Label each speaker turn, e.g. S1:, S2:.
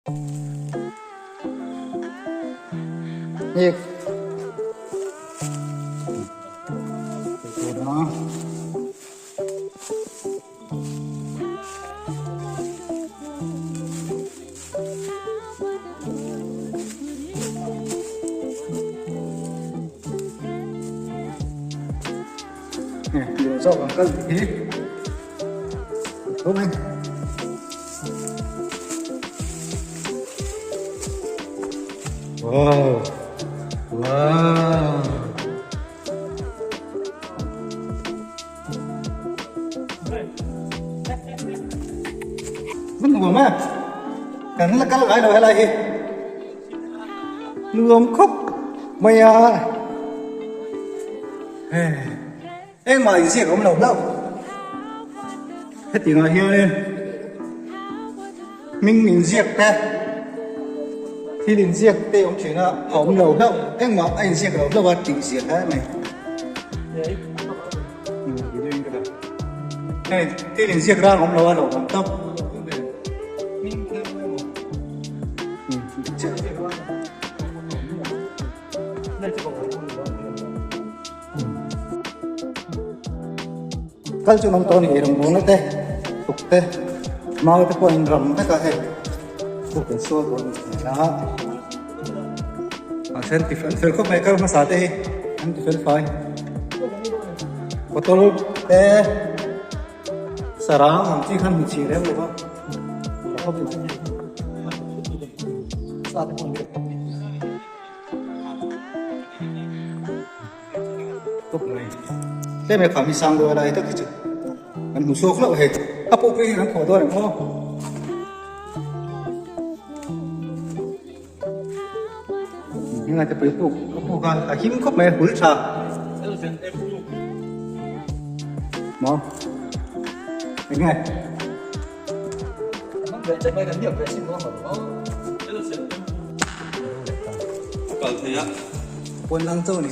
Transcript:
S1: Hei zawk ang kal hi thum e. Wow. Wow. Vẫn nuam a. Kan la kal ngai lo helai hi. Nuam khawp mai a. Engmah inziak a awm lo hlauh. Hetiangah hianin hming inziak te, thil inziak te awm thin a, a awm lo hlauh. Engmah a inziak lo hlauh a tih ziah hle mai. Hei thil inziak rang awm lo a lo awm tawp. Kal chu an awm tawh a ni ei rawngbawlna te tuk te mau te pawh a inram vek a hei puk an sual tawh a ni thei a mahse an ti fel fel khawp mai kal hmasa te hi an ti fel fai bottle te sarang ang chi khan hmu chhi reng lo va tha khawp mai sa te pawh an Tlem e khami sang dawn lai tak hi chu kan hmu chhuak hlauh hei a pawh pui hi kan khawh dawn em aw. Heng te pui puk a puk a a him khawp mai a hul tha. Maw eng nge. Pawn lang chauh a ni.